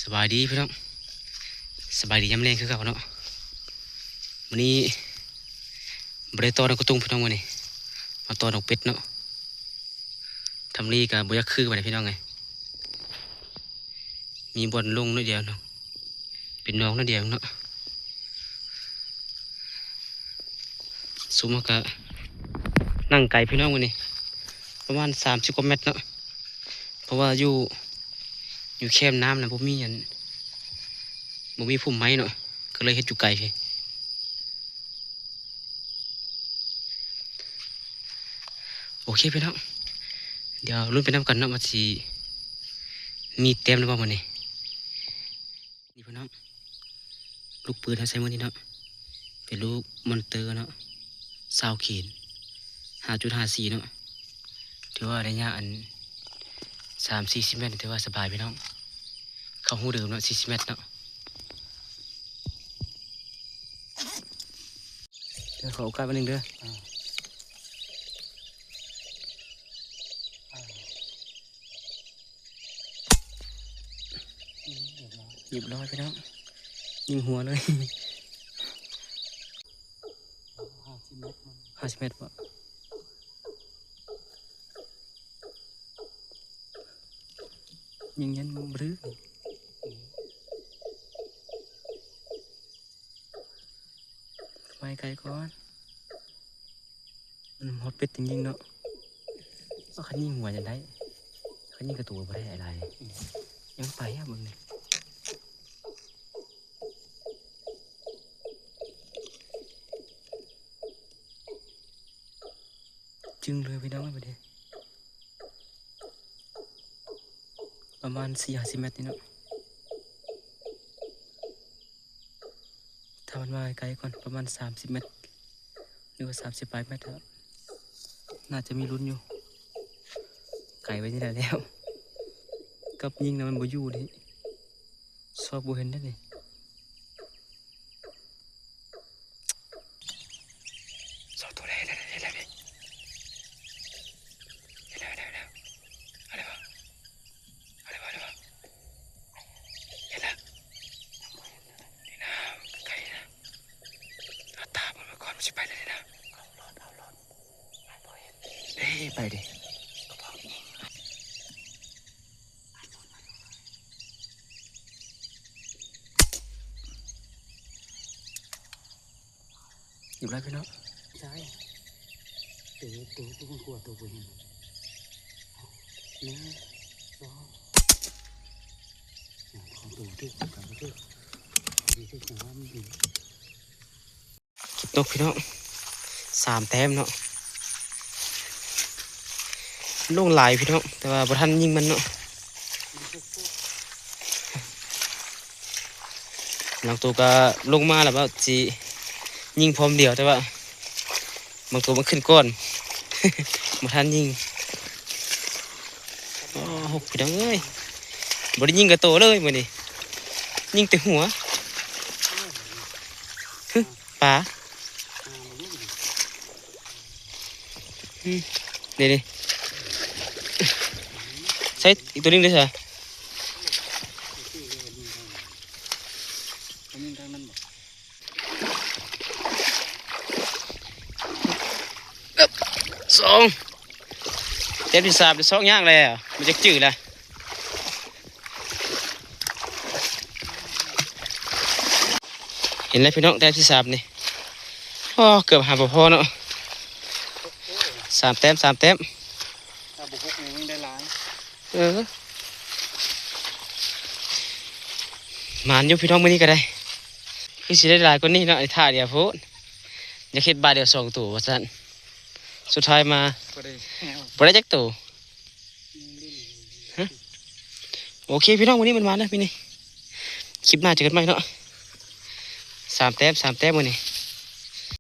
ສະບາຍດີພີ່ນ້ອງ ສະບາຍດີຍາມແລງຄືເກົ່າເນາະ. ມື້ນີ້ບໍ່ໄດ້ຕໍ່ນົກກະຕຸງພີ່ນ້ອງ ມື້ນີ້ມາຕໍ່ນົກເປັດເນາະ. ທຳເລກະບໍ່ຢາກຄືປານໃດພີ່ນ້ອງເອີຍ ມີບ່ອນລົງໜ້ອຍດຽວເນາະ ເປັນໜອງໜ້ອຍດຽວເນາະ. ຊຸມເຮົາກະນັ່ງໄກພີ່ນ້ອງມື້ນີ້ ປະມານສາມສິບກວ່າແມັດເນາະ ເພາະວ່າຢູ່ ຢູ່ແຄມນ້ຳນະ ບໍ່ມີອັນ ບໍ່ມີພຸ່ມໄມ້ເນາະ ກໍເລີຍເຮັດຢູ່ໄກ. ໂອເຄພີ່ນ້ອງ ດຽວລຸ້ນໄປນຳກັນເນາະ ວ່າຊິມີແຕ້ມຫຼືບໍ່ມື້ນີ້. ນີ້ພີ່ນ້ອງ ລູກປືນເຮົາໃສ່ມື້ນີ້ເນາະ ເປັນລູກມອນເຕີເນາະ ຊາວເຂນ ຫ້າຈຸດຫ້າສີ່ເນາະ. ຖືວ່າໄລຍະອັນ ສາມສີ່ສິບແມັດ ຖືວ່າສະບາຍພີ່ນ້ອງ ເຂົ້າຮູເດີມເນາະ ສີ່ສິບແມັດເນາະ. ດຽວຂໍໂອກາດບາດໜຶ່ງເດີ. ຮຽບຮ້ອຍພີ່ນ້ອງ ຍິງຫົວເລີຍ. ຫ້າສິບແມັດບໍ່ ຍິງຍັນບຣື ໄປໄກກ່ອນ ມັນຮອດເປັດຈິງໆເນາະ. ເອົາ ຄັນຍິງຫົວຍັງໄດ້ ຄັນຍິງກະໂຕບໍ່ໄດ້ຫຼາຍ ຍັງໄປອະ ເບິ່ງນີ້ ຈຶ່ງເລີຍພີ່ນ້ອງເອີຍ ບາດນີ້ ປະມານສີ່ຫ້າສິບແມັດນີ້ເນາະ. ຖ້າມັນມາໃກ້ໆກ່ອນ ປະມານສາມສິບແມັດ ຫຼືວ່າສາມສິບປາຍແມັດ ໜ້າຈະມີລຸ້ນຢູ່. ໄກໄປນີ້ແຫຼະແລ້ວ ກັບຍິງນະມັນບໍ່ຢູ່ເດ້ ຊອກບໍ່ເຫັນເດ້ນີ້. ສອງໂຕແລ້ວ ເຫັນແລ້ວ ເຫັນແລ້ວ ເຫັນແລ້ວ ເຫັນແລ້ວ ເຫັນແລ້ວ ເຫັນແລ້ວ ເຫັນແລ້ວ ເອົາເລີຍ ເອົາເລີຍ ເອົາເລີຍ ເຫັນແລ້ວ ນີ້ນະ ໃກ້ນະ ເອົາຕາມັນມາກ່ອນ ມັນຊິໄປແລ້ວນີ້ນະ. ເອີ ໄປເດ້ ຢູ່ແລ້ວພີ່ນ້ອງ ໃຊ່ ໂຕ ໂຕ ໂຕມັນກວດ ໂຕບໍ່ເຫັນ ໜຶ່ງ ສອງ ສາມ ສາມໂຕ ຖືກ ຖືກ ຖືກ ຖືກ ຖືກ ເກັບນົກພີ່ນ້ອງ ສາມແຕ້ມເນາະ ລົງຫຼາຍພີ່ນ້ອງ ແຕ່ວ່າບໍ່ທັນຍິງມັນເນາະ. ບາງໂຕກະລົງມາແລ້ວວ່າຊິຍິງພ້ອມດຽວ ແຕ່ວ່າບາງໂຕມັນຂຶ້ນກ່ອນ ບໍ່ທັນຍິງ. ໂອ້ ຫົກ ພີ່ນ້ອງເອີຍ ບໍ່ໄດ້ຍິງຈັກໂຕເລີຍມື້ນີ້ ຍິງແຕ່ຫົວ ປາ ອືມ ນີ້ໆ ໃສ່ອີກໂຕໜຶ່ງເດ້ຊະ ສອງ ແຕ້ມທີສາມ ໄດ້ສອງຢ່າງແລ້ວ ມັນຈັກຈື່ລະ. ເຫັນແລ້ວພີ່ນ້ອງ ແຕ້ມທີສາມນີ້ ໂອ້ ເກືອບຫາບໍ່ພໍເນາະ ສາມແຕ້ມ ສາມແຕ້ມ ຖ້າບໍ່ຫົກນີ້ຍັງໄດ້ຫຼາຍ ເອີ ໝານຢູ່ພີ່ນ້ອງມື້ນີ້ກະໄດ້ ຄືຊິໄດ້ຫຼາຍກວ່ານີ້ເນາະ ໄອ້ທ່າດຽວໂພດ ຢາກເຮັດບາດດຽວສອງໂຕວ່າຊັ້ນ ສຸດທ້າຍມາບໍ່ໄດ້ ບໍ່ໄດ້ຈັກໂຕ. ໂອເຄພີ່ນ້ອງ ມື້ນີ້ມັນມານະ ມື້ນີ້ ຄລິບໜ້າເຈີກັນໃໝ່ເນາະ ສາມແຕ້ມ ສາມແຕ້ມມື້ນີ້